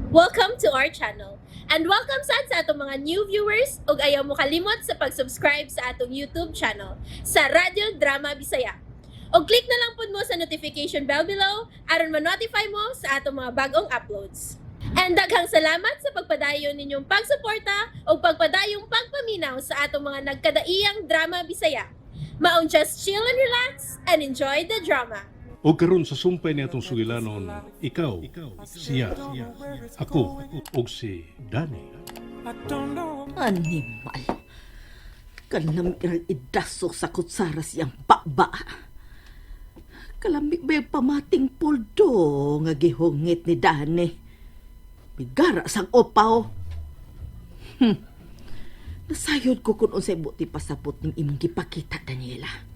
Welcome to our channel. And welcome sad sa atong mga new viewers ug ayaw mo kalimot sa pag-subscribe sa atong YouTube channel sa Radyo Drama Bisaya. Og click na lang pud mo sa notification bell below aron ma-notify mo sa atong mga bagong uploads. And daghang salamat sa pagpadayon ninyong pagsuporta ug pagpadayong pagpaminaw sa atong mga nagkadaiyang drama Bisaya. Maong just chill and relax and enjoy the drama. O karon sa sumpay ni atong sugilanon, ikaw, siya, ako, ug si Danny. Animal. Kalami rang idaso sa kutsara siyang baba. Kalami ba yung pamating puldo nga gihungit ni Dani? Bigara sang opaw. Nasayod ko kung unsay buti pasabot ning imong gipakita, Daniela.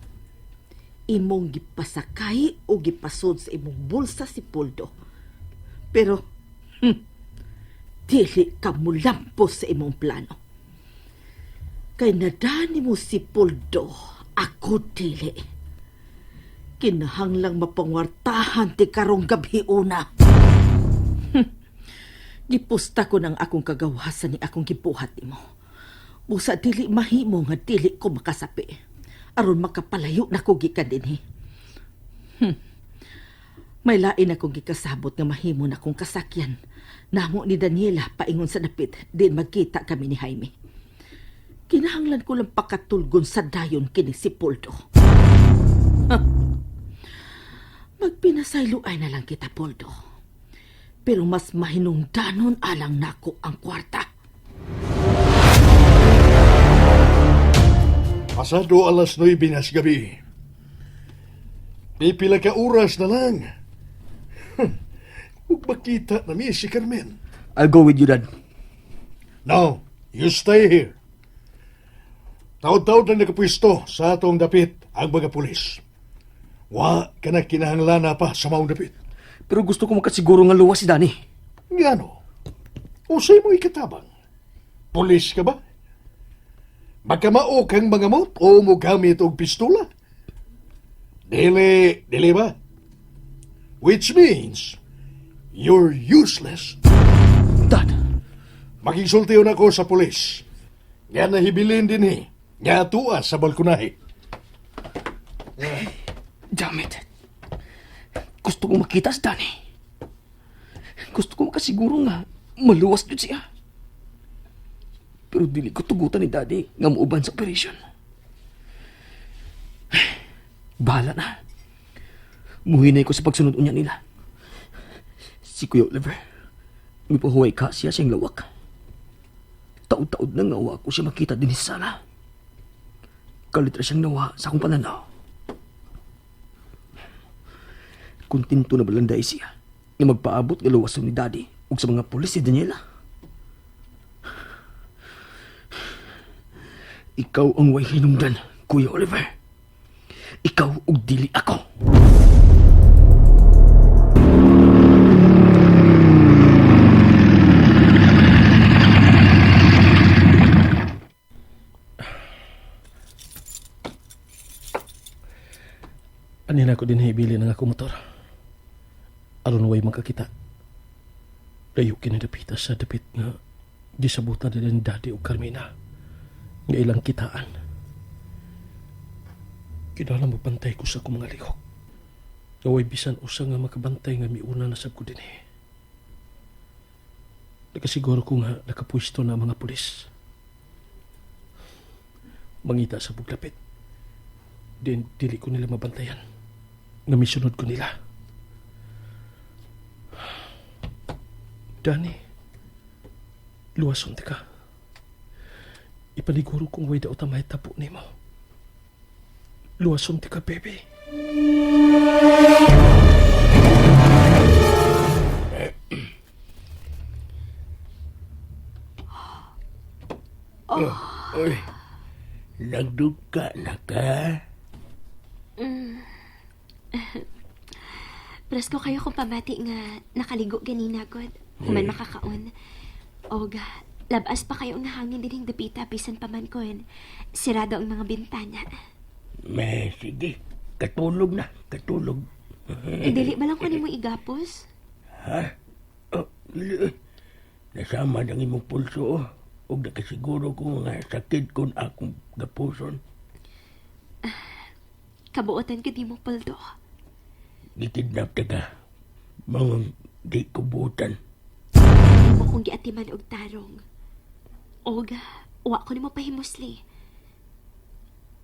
Imong gipasakay o gipasod sa imong bulsa si Poldo. Pero, dili ka mulampos sa imong plano. Kay nadani mo si Poldo, ako dili. Kinahanglang mapangwartahan ti karong gabi una. Gipusta ko ng akong kagawasan ni akong gibuhat nimo. Busa dili mahimo nga dili ko makasapi. Aron makapalayo na ko gikan dinhi. May lain akong gikasabot nga mahimo na kong kasakyan. Namo ni Daniela paingon sa dapit, din magkita kami ni Jaime. Kinahanglan ko lang pakatulgon sa dayon kini si Poldo. Ha. Magpinasayloay na lang kita, Poldo. Pero mas mahinungdanon alang nako ang kwarta. Pasado 9:00 na sa gabi. Pipila ka oras na lang. Ug makita na mi si Carmen. I'll go with you, Dad. No, you stay here. Taod-taod na nakapwisto sa atong dapit ang mga pulis. Wa ka na kinahanglan na pa sa maong dapit. Pero gusto ko makasiguro nga luwas si Danny. Ngano? Usay mo ikatabang? Pulis ka ba? Makamao kang mga mot o mogamit og pistola? Dili, dili ba? Which means, you're useless. Dad, Makigsultiyon ako sa pulis. Nga nahibilin din eh. Nga tuwa sa balkonahe. Damn it. Gusto ko makita si Danny. Gusto ko makasiguro nga maluwas jud siya. Pero dili ko tugutan ni Daddy nga muuban sa operation. Bahala na. Muhinay ko sa pagsunod unya nila. Si Kuya Oliver, mipahuway ka siya siyang lawak. Taod-taod na nga wa ko siya makita din sa sala. Kalit ra siyang nawa sa akong pananaw. Kontento na balanday siya nga magpaabot nga luwason ni Daddy ug sa mga pulis si Daniela. Ikaw ang way hinungdan, Kuya Oliver. Ikaw ug dili ako. Ani na ko din hibili ng ako motor. Aron way makakita. Layo kinadapita sa dapit nga gisabutan nila ni Daddy ug Carmina nga ilang kitaan. Kinahanglan mo pantay ko sa akong mga lihok. Nga way bisan usa nga makabantay nga miuna na sab ko dinhi. Nakasiguro ko nga nakapwesto na ang mga pulis. Mangita sa buglapit. Din dili ko nila mabantayan. Nga misunod ko nila. Danny, luwason ti ka. Ipaniguro kong way daw tamay tapo nimo. Luwason ti ka, baby. Uy, nagduka na ka? Presko kayo kung pamati nga nakaligo ganina god. Human makakaon. Og labas pa kayo nga hangin dinhing dapita bisan pa man kon. Sirado ang mga bintana. May, sige. Katulog na, katulog. Eh, dili ba lang ko nimo igapos? Ha? Oh, dili, eh. Nasama ang imong pulso, oh. Ug nakasiguro ko nga sakit kon akong gapuson. Kabuotan ka di mo, Poldo. Gikidnap ta ka. Mga di ko buutan. Mo kong giatiman og tarong. Og, wa ko nimo pahimusli.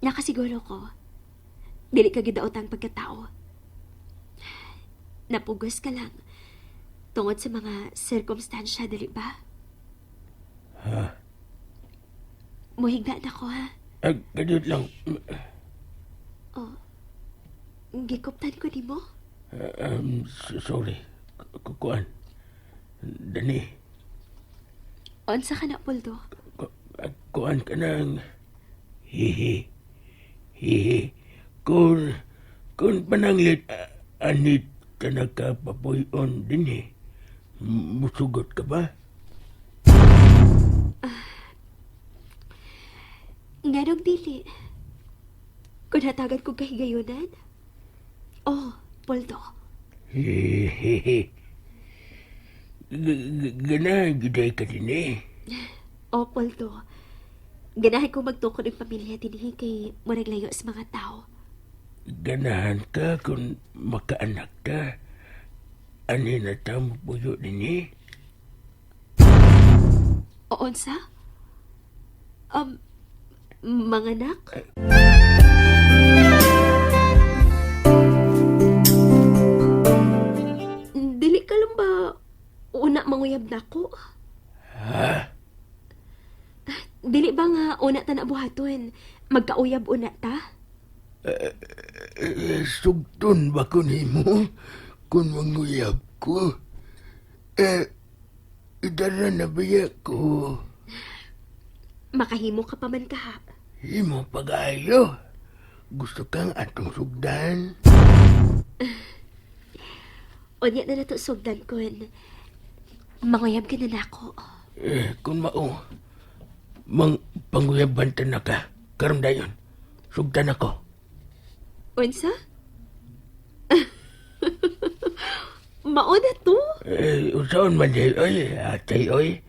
Nakasiguro ko, dili ka gidaot ang pagkatao. Napugos ka lang tungod sa mga sirkumstansya, dili ba? Ha? Muhigda na ko, ha? Ag, ganyan lang. Oh, gikuptan ko nimo? Sorry. Kukuan. Dani. Unsa ka na, Poldo? Kuan ka ng... Hihi. Hihi. Kung pananglit, anit ka nagkapapuyon din eh. Musugot ka ba? Nganong dili? Kung hatagan kong kahigayunan? Oh, Poldo. Hihihi. Ganahan giday ka din eh. Oh, Poldo. Ganahan ko magtukod ng pamilya dinhi kay murag layo sa mga tao. Ganahan ka kung makaanak ka. Ani na ta mo puyo din eh. O unsa? Mga anak? Dili ka lang ba una manguyab nako? Ha? Dili ba nga una ta na buhaton? Magkauyab una ta? Eh, sugton ba ko nimo kung manguyab ko? Eh, idara na biya ko. Makahimo ka pa man kaha. Imo pag-ayo. Gusto kang atong sugdan? Unya na nato sugdan kun manguyab ka na nako. Eh, kung mao, mang panguyaban ta na ka. Karon dayon, sugdan ako. Unsa? Mao na to? Eh, usaon man di, oy, atay, oy.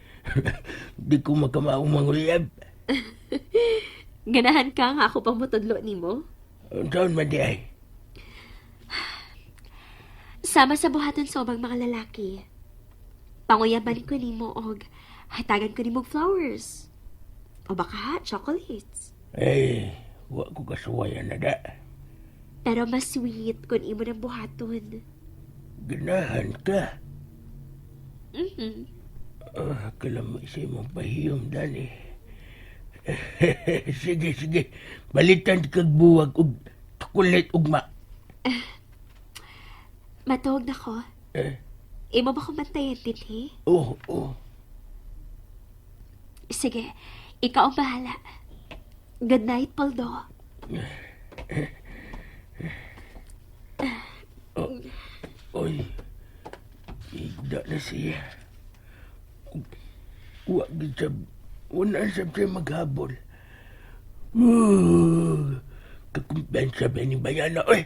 Di ko makamao manguyab. Ganahan ka nga ako pang mutudlo nimo? Unsaon man di ay. Sama sa buhaton sa ubang mga lalaki. Panguyaban ko nimo og hatagan ko nimo og flowers. O baka chocolates. Eh, wa ko kasuwayan na da. Pero mas sweet kung imo ng buhaton. Ganahan ka. Mhm. Ah, kalam isa mong pahiyom, Dani. Sige, sige. Balitan kag buwag og chocolate ugma. Matuog na ko. Eh, Imo ba kong bantayan dinhi? oh, oh. Sige, ikaw ang bahala. Good night, Poldo. Oy, igda na siya. Wa gid sab, wala sab siya maghabol. Kakumpensa ba ni Bayana, oy?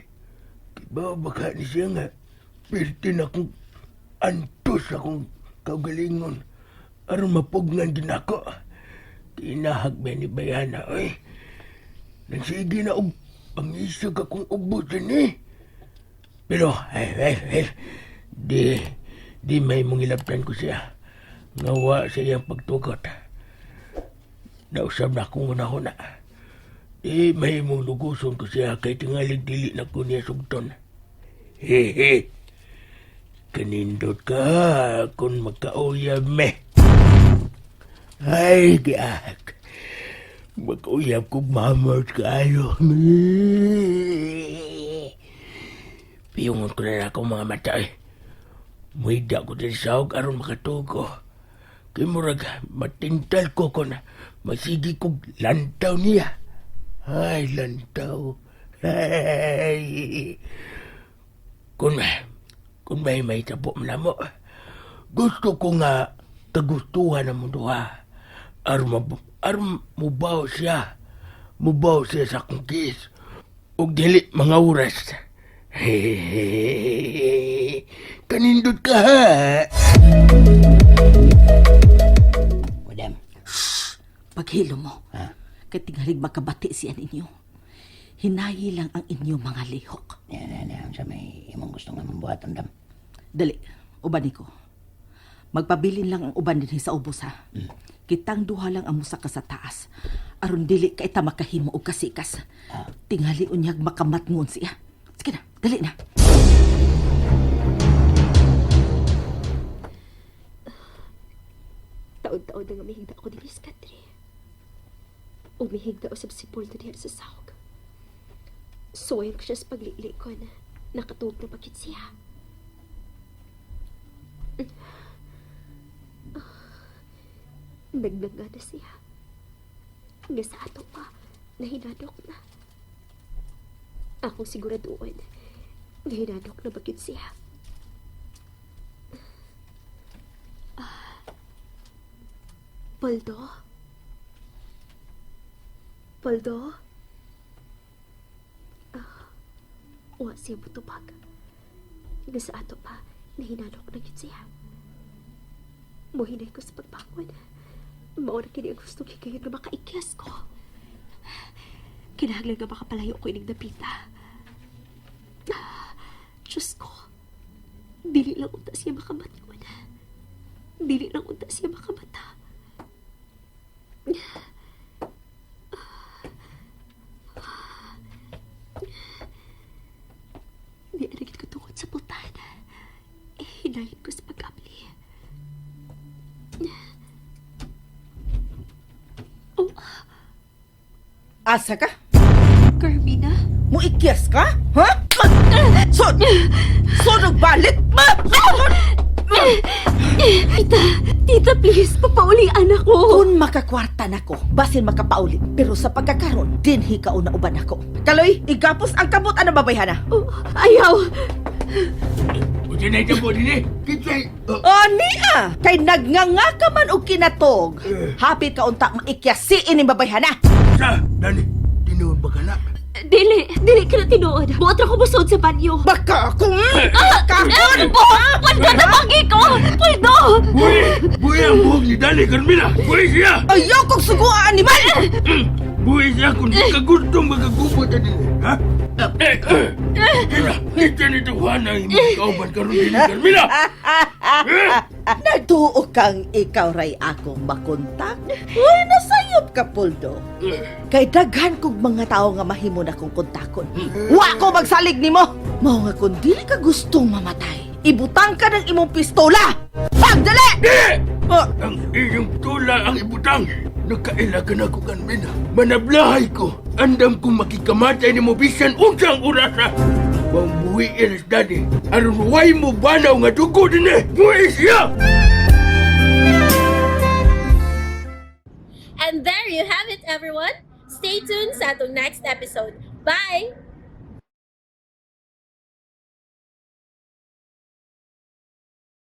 Kibaw baka ni siya nga, pirti na kong antos akong kaugalingon. Aron mapugnan din ako. Kinahag ba ni Bayana, oy? Nagsige na og pangisog akong ubos din eh. Pero, ay, ay, ay, di may mong ilabtan ko siya. Ngawa sa iyang pagtukot. Nausab na akong una-una. Di may mong luguson ko siya kay tingalig dili na ko niya sugton. Hehe. Kanindot ka kung magkauyab me. Ay, giak. Magkauyab kong mama kaayo. Piyungon ko na akong mga mata eh. Muhigda ko din sa og aron makatugo. Kay murag matintal ko kon masigi kog lantaw niya. Ay, lantaw. Ay. Kung may tabo man mo, gusto ko nga kagustuhan ng mundo ha. Aron mubaw siya. Mubaw siya sa akong kiss. Ug dili mga oras. Hehehe. Kanindot ka ha. Maghilo mo. Ha? Kay tingalig makabati siya ninyo. Hinayi lang ang inyong mga lihok. Yan, yan, yan. Sa may imong gusto nga mambuhat, andam. Dali, uban ko. Magpabilin lang ang uban dinhi sa ubos ha. Kitang duha lang ang musaka sa taas. Aron dili kay ta makahimo og kasikas. Tingali unyag makamatngon siya. Sige na, dali na. Taon-taon na nga mihigda ko dinhi sa katre. Umihigda usab si Poldo diha sa sahog. Suwayan ko siya sa paglili ko na nakatuog na pagkit siya. Nagnanga na siya. Nga sa ato pa, nahinadok na. Akong siguraduan, nahinadok na bagit siya. Poldo? Poldo? Ah, wa siya butubag. Nga sa ato pa, nahinalok na yun siya. Muhinay ko sa pagbangon. Maura kini ang gusto higayon nga makaikyas ko. Kinahanglan nga makapalayo ko ining dapita. Ah, Diyos ko, dili lang unta siya makamatngon. Dili lang unta siya makamata. Di arigit ko tungkol sa pultahan. Eh, hinayin ko sa pag-abli. Oh, Asa ka? Carmina? Muikyas ka? Ha? Sod! Sod balik! Ma! Sod! Tita, tita, please, papauli anak ko. Kung makakwarta nako, basin makapauli. Pero sa pagkakaron, dinhi ka una uban ako. Kaloy, igapos ang kabot ang babayhana. Oh, ayaw. Buti na ito po din eh. Kitsay. Oh, Ani ah! Kay nagnganga ka man og kinatog. Hapit ka unta maikyasi ining babayhana. Sa, Dani. Tinuod ba ka na? Dili, dili ka na tinuod. Buot ra ko busod sa banyo. Baka akong... Baka akong... Puldo, tabagi ko! Puldo! Buhi! Buhi ang buhok ni Dani, Carmina! Buhi siya! Ayaw kong suguan, animal! Buhi siya kung di ka gustong magagubot na din eh. Ha? Eh, eh. Kita, kita ni Juan ang imong kauban karon din, Carmina! Nagtuo kang ikaw ray akong makontak. Uy, nasayop ka, Puldo. Kay daghan kog mga tao nga mahimo na kong kontakon. Wa ko magsalig nimo. Mao nga kung dili ka gustong mamatay, ibutang ka ng imong pistola. Pagdali! Di! Oh, Ang iyong tula ang ibutang. Nakaila ka na ko, Carmina. Manablahay ko. Andam kong makikamatay ni mo bisan unsang orasa. Maong buhi iris, Dani. Aron way mo banaw nga dugo din eh. Buhi siya! And there you have it, everyone. Stay tuned sa atong next episode. Bye!